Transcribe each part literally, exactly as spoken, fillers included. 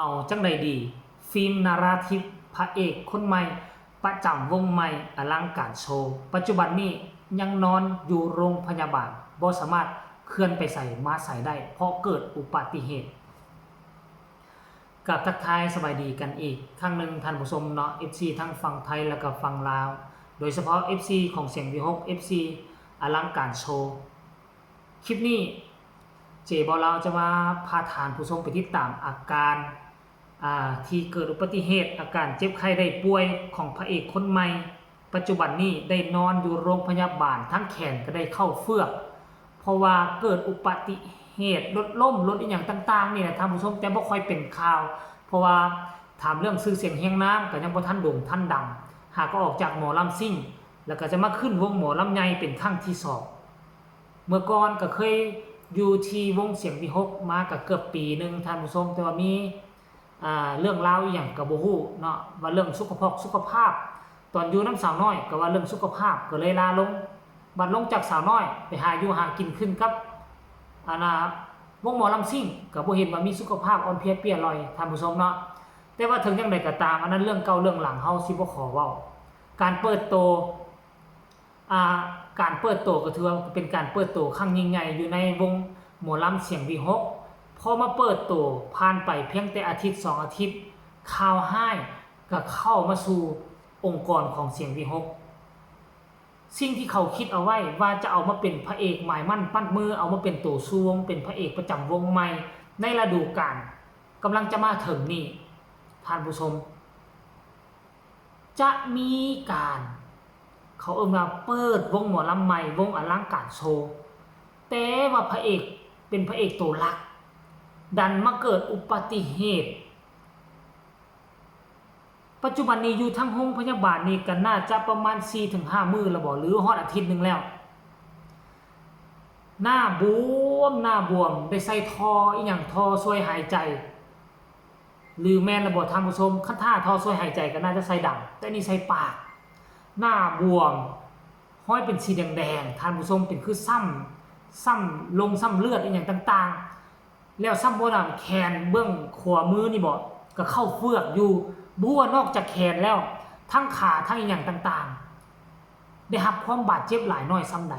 เอาจั่งใดดี ฟิล์มนาราทิพย์ พระเอกคนใหม่ ประจำวงใหม่ อลังการโชว์ ปัจจุบันนี้ยังนอนอยู่โรงพยาบาล บ่สามารถเคลื่อนไปไสมาไสได้ เพราะเกิดอุบัติเหตุ กับทักทายสบายดีกันอีกครั้งหนึ่งท่านผู้ชมเนาะ เอฟซี ทั้งฝั่งไทยและก็ฝั่งลาว โดยเฉพาะ เอฟซี ของเสียงวีหก เอฟซี อลังการโชว์ คลิปนี้เจบอลาวจะมาพาท่านผู้ชมไปติดตามอาการ อ่า ที่เกิดอุบัติเหตุ อาการเจ็บไข้ได้ป่วยของพระเอกคนใหม่ ปัจจุบันนี้ได้นอนอยู่โรงพยาบาล ทั้งแขนก็ได้เข้าเฟือก เพราะว่าเกิดอุบัติเหตุรถล้ม รถอีหยังต่างๆ นี่แหละท่านผู้ชม แต่บ่ค่อยเป็นข่าว เพราะว่าถามเรื่องชื่อเสียงเฮียงนามก็ยังบ่ทันโด่งทันดัง หากก็ออกจากหมอลำซิ่ง แล้วก็จะมาขึ้นวงหมอลำใหญ่เป็นครั้งที่สอง เมื่อก่อนก็เคยอยู่ที่วงเสียงวีหกมาก็เกือบปีหนึ่งท่านผู้ชม แต่ว่ามี อ่า เรื่องราวอีหยังก็บ่ฮู้เนาะ ว่าเรื่องสุขภาพ สุขภาพ ตอนอยู่นำสาวน้อยก็ว่าเรื่องสุขภาพก็เลยลาลง บัดลงจากสาวน้อยไปหาอยู่หากินขึ้นกับ อันน่ะ วงหมอลำซิ่งก็บ่เห็นว่ามีสุขภาพอ่อนเพลียเปลี้ยลอยท่านผู้ชมเนาะ แต่ว่าถึงจั่งใดก็ตาม อันนั้นเรื่องเก่าเรื่องหลัง เฮาสิบ่ขอเว้า การเปิดโต อ่า การเปิดโตก็ถือว่าเป็นการเปิดโตครั้งยิ่งใหญ่อยู่ในวงหมอลำเสียงวีหก พอมาเปิดโตผ่านไปเพียงแต่อาทิตย์สองอาทิตย์ ข่าวฮ้ายก็เข้ามาสู่องค์กรของเสียงวีหก สิ่งที่เขาคิดเอาไว้ว่าจะเอามาเป็นพระเอกหมายมั่นปั้นมือ เอามาเป็นโตสู่วง เป็นพระเอกประจำวงใหม่ในฤดูกาลกำลังจะมาถึงนี่ ท่านผู้ชม จะมีการ เขาเอิ้นว่าเปิดวงหมอลำใหม่ วงอลังการโชว์ แต่ว่าพระเอกเป็นพระเอกโตหลัก ดันมาเกิดอุบัติเหตุ ปัจจุบันนี้อยู่ทางโรงพยาบาลนี่ก็น่าจะประมาณสี่ถึงห้ามื้อแล้วบ่ หรือฮอดอาทิตย์หนึ่งแล้ว หน้าบวม หน้าบวม ได้ใส่ท่ออีหยัง ท่อช่วยหายใจ หรือแม่นแล้วบ่ท่านผู้ชม คันถ้าท่อช่วยหายใจก็น่าจะใส่ดัง แต่นี่ใส่ปาก หน้าบวม ห้อยเป็นสีแดงๆ ท่านผู้ชม เป็นคือซ่ำ ซ่ำลงซ่ำเลือดอีหยังต่างๆ แล้วซ่ำบ่นั้นแขนเบื้องขวามือนี่บ่ ก็เข้าเฟือกอยู่ บ่ว่านอกจากแขนแล้ว ทั้งขา ทั้งอีหยังต่างๆ ได้รับความบาดเจ็บหลายน้อยส่ำใด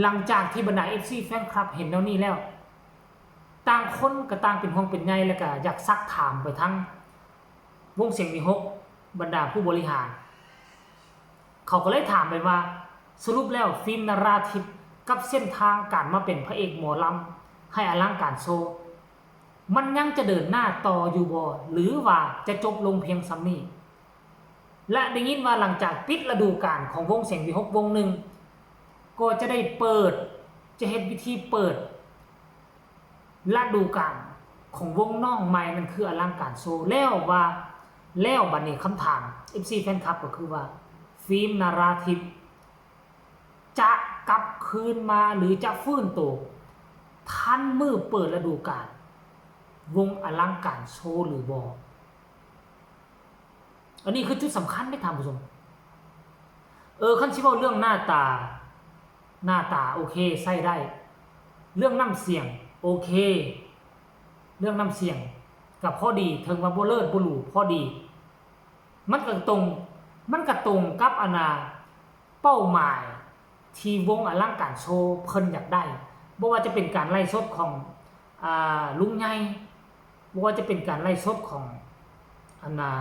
หลังจากที่บรรดา เอฟซี แฟนคลับเห็นแนวนี้แล้ว ต่างคนก็ต่างเป็นห่วงเป็นใย แล้วก็อยากซักถามไปทางวงเสียงวีหก บรรดาผู้บริหาร เขาก็เลยถามไปว่า สรุปแล้วฟิล์มนาราทิพย์กับเส้นทางการมาเป็นพระเอกหมอลำให้อลังการโชว์ มันยังจะเดินหน้าต่ออยู่บ่ หรือว่าจะจบลงเพียงส่ำนี้ และได้ยินว่าหลังจากปิดฤดูกาลของวงเสียงวีหกวงหนึ่ง ก็จะได้เปิด จะเฮ็ดพิธีเปิดฤดูกาลของวงน้องใหม่ นั่นคืออลังการโชว์ แล้วว่า แล้วบัดนี้คำถาม เอฟซี แฟนคลับก็คือว่า ฟิล์มนาราทิพย์จะกลับคืนมาหรือจะฟื้นโตทันมื้อเปิดฤดูกาลวงอลังการโชว์หรือบ่ อันนี้คือจุดสำคัญเด้ท่านผู้ชม เออ คันสิเว้าเรื่องหน้าตา หน้าตาโอเค ใช้ได้ เรื่องน้ำเสียงโอเค เรื่องน้ำเสียงก็พอดี ถึงว่าบ่เลิศบ่หรู พอดี มันก็ตรง มันก็ตรงกับอันน่ะ เป้าหมายที่วงอลังการโชว์เพิ่นอยากได้ บ่ว่าจะเป็นการไลฟ์สดของ อ่า ลุงใหญ่ บ่ว่าจะเป็นการไลฟ์สดของ อันน่ะ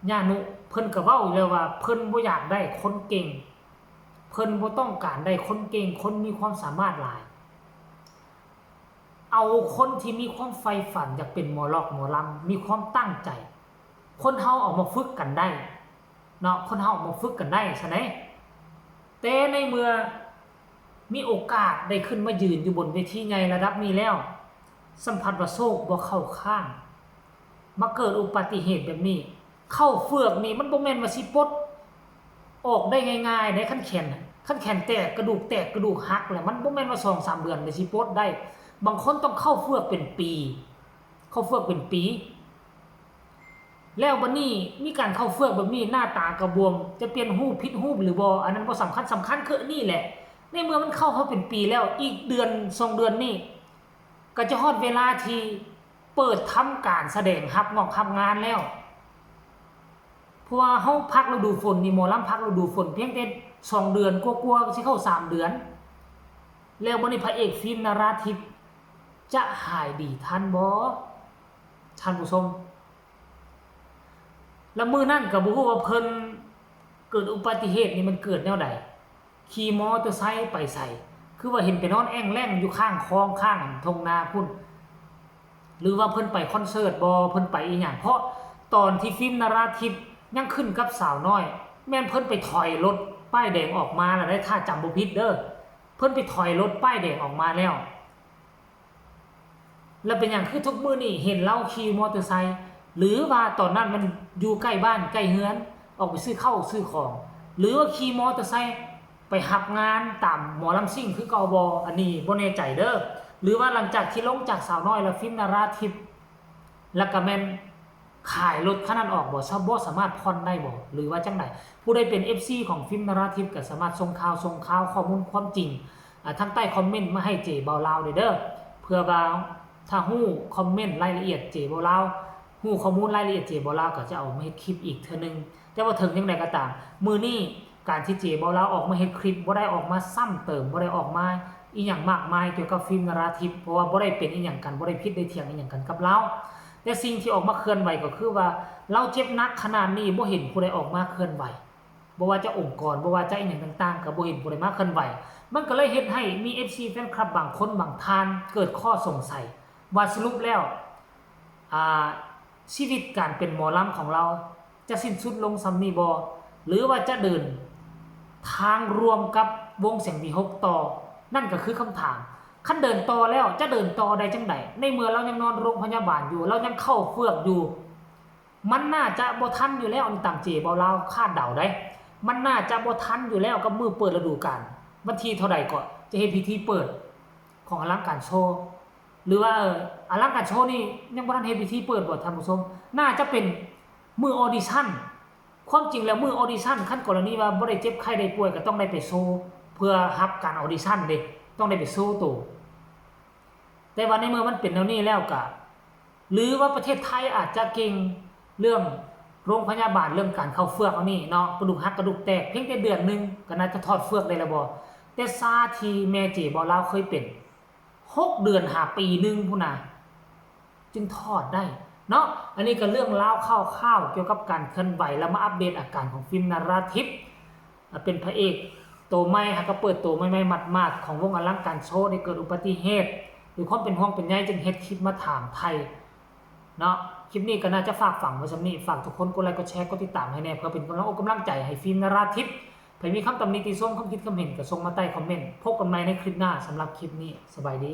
ย่านุ เพิ่นก็เว้าอยู่แล้วว่าเพิ่นบ่อยากได้คนเก่ง เพิ่นบ่ต้องการได้คนเก่ง คนมีความสามารถหลาย เอาคนที่มีความใฝ่ฝันอยากเป็นหมอลอกหมอลำ มีความตั้งใจ คนเฮาเอามาฝึกกันได้เนาะ คนเฮาเอามาฝึกกันได้ ฉะนั้น แต่ในเมื่อมีโอกาสได้ขึ้นมายืนอยู่บนเวทีใหญ่ระดับนี้แล้ว สัมผัสว่าโชคบ่เข้าข้าง มาเกิดอุบัติเหตุแบบนี้ เข้าเฟือกนี่มันบ่แม่นว่าสิปลดออกได้ง่ายๆ ได้ คันแขน คันแขนแตก กระดูกแตก กระดูกหักแล้ว มันบ่แม่นว่าสองสามเดือนได้สิปลดได้ บางคนต้องเข้าเฟือกเป็นปี เข้าเฟือกเป็นปี แล้วบัดนี้มีการเข้าเฟือกแบบนี้ หน้าตากระบวม จะเปลี่ยนรูปผิดรูปหรือบ่ อันนั้นบ่สำคัญ สำคัญคืออันนี้แหละ ในเมื่อมันเข้าเฮาเป็นปีแล้ว อีกเดือนสองเดือนนี่ ก็จะฮอดเวลาที่ เปิดทำการแสดงรับงอกรับงานแล้ว เพราะว่าเฮาพักฤดูฝนนี่ หมอลำพักฤดูฝนเพียงแต่สองเดือนกว่าๆ สิเข้าสามเดือน แล้วบัดนี้พระเอกฟิล์มนราทิพย์จะหายดีทันบ่ ท่านผู้ชม แล้วมื้อนั้นก็บ่ฮู้ว่าเพิ่นเกิดอุบัติเหตุนี่มันเกิดแนวใด ขี่มอเตอร์ไซค์ไปไส คือว่าเห็นไปนอนแอ่งแล่งอยู่ข้างคลองข้างท่งนาพุ้น หรือว่าเพิ่นไปคอนเสิร์ตบ่ เพิ่นไปอีหยัง เพราะตอนที่ฟิล์มนราทิพย์ยังขึ้นกับสาวน้อย แม่นเพิ่นไปถอยรถป้ายแดงออกมาแล้วได้ ถ้าจำบ่ผิดเด้อ เพิ่นไปถอยรถป้ายแดงออกมาแล้ว แล้วเป็นหยังคือทุกมื้อนี่เห็นลาวขี่มอเตอร์ไซค์ หรือว่าตอนนั้นมันอยู่ใกล้บ้านใกล้เฮือน ออกไปซื้อข้าวซื้อของ หรือว่าขี่มอเตอร์ไซค์ไปรับงานตามหมอลำซิ่งคือเก่าบ่ อันนี้บ่แน่ใจเด้อ หรือว่าหลังจากที่ลงจากสาวน้อยแล้ว ฟิล์มนราทิพย์ แล้วก็แม่นขายรถคันนั้นออกบ่ ซะบ่สามารถผ่อนได้บ่ หรือว่าจั่งใด ผู้ใดเป็น เอฟซี ของฟิล์มนราทิพย์ก็สามารถส่งข่าว ส่งข่าวข้อมูลความจริง อ่า ทางใต้คอมเมนต์มาให้เจบ่าวลาวเด้อ เพื่อว่าถ้าฮู้คอมเมนต์รายละเอียดเจบ่าวลาว ฮู้ข้อมูลรายละเอียดเจบ่าวลาวก็จะเอามาเฮ็ดคลิปอีกเทื่อนึง แต่ว่าถึงจั่งใดก็ตาม มื้อนี้การที่เจบ่าวลาวออกมาเฮ็ดคลิป บ่ได้ออกมาซ้ำเติม บ่ได้ออกมาอีหยังมากมายเกี่ยวกับฟิล์มนราทิพย์ เพราะว่าบ่ได้เป็นอีหยังกัน บ่ได้ผิดได้เถียงอีหยังกันกับลาว แต่สิ่งที่ออกมาเคลื่อนไหวก็คือว่า ลาวเจ็บหนักขนาดนี้ บ่เห็นผู้ใดออกมาเคลื่อนไหว บ่ว่าจะองค์กร บ่ว่าจะอีหยังต่างๆ ก็บ่เห็นผู้ใดมาเคลื่อนไหว มันก็เลยเฮ็ดให้มี เอฟซี แฟนคลับบางคนบางท่านเกิดข้อสงสัย ว่าสรุปแล้ว อ่า ชีวิตการเป็นหมอลำของลาวจะสิ้นสุดลงส่ำนี้บ่ หรือว่าจะเดินทางร่วมกับวงเสียงวีหกต่อ นั่นก็คือคำถาม คันเดินต่อแล้วจะเดินต่อได้จั่งใด ในเมื่อลาวยังนอนโรงพยาบาลอยู่ ลาวยังเข้าเฟือกอยู่ มันน่าจะบ่ทันอยู่แล้ว อันนี้ตามเจบ่าวลาวคาดเดาได้ มันน่าจะบ่ทันอยู่แล้วกับมื้อเปิดฤดูกาล วันที่เท่าใดก็จะเฮ็ดพิธีเปิดของอลังการโชว์ หรือว่า เอ่อ อลังการโชว์นี่ยังบ่ทันเฮ็ดพิธีเปิดบ่ท่านผู้ชม น่าจะเป็นมื้อออดิชั่น ความจริงแล้วมื้อออดิชั่น คันกรณีว่าบ่ได้เจ็บไข้ได้ป่วยก็ต้องได้ไปโชว์ เพื่อรับการออดิชั่นเด้ ต้องได้ไปโชว์โต แต่ว่าในเมื่อมันเป็นแนวนี้แล้วก็ หรือว่าประเทศไทยอาจจะเก่งเรื่องโรงพยาบาล เรื่องการเข้าเฟือกเอานี่เนาะ กระดูกหักกระดูกแตก เพียงแต่เดือนหนึ่งก็น่าจะถอดเฟือกได้แล้วบ่ แต่ซาที่แม่เจบ่าวลาวเคยเป็น หกเดือนหาปีหนึ่งพุ้นนะ จึงถอดได้เนาะ อันนี้ก็เรื่องราวคร่าวๆเกี่ยวกับการเคลื่อนไหว แล้วมาอัปเดตอาการของฟิล์มนราทิพย์ อ่ะ เป็นพระเอกโตใหม่ หากก็เปิดโตใหม่ๆหมาดๆของวงอลังการโชว์ ได้เกิดอุบัติเหตุ ด้วยความเป็นห่วงเป็นใยจึงเฮ็ดคลิปมาถามไถ่เนาะ คลิปนี้ก็น่าจะฝากฝังไว้ส่ำนี้ ฝากทุกคนกดไลค์กดแชร์กดติดตามให้แน่ เพื่อเป็นกำลังอกกำลังใจให้ฟิล์มนราทิพย์ ใผมีคำตำหนิติชม คำคิดคำเห็นก็ส่งมาใต้คอมเมนต์ พบกันใหม่ในคลิปหน้า สำหรับคลิปนี้สบายดี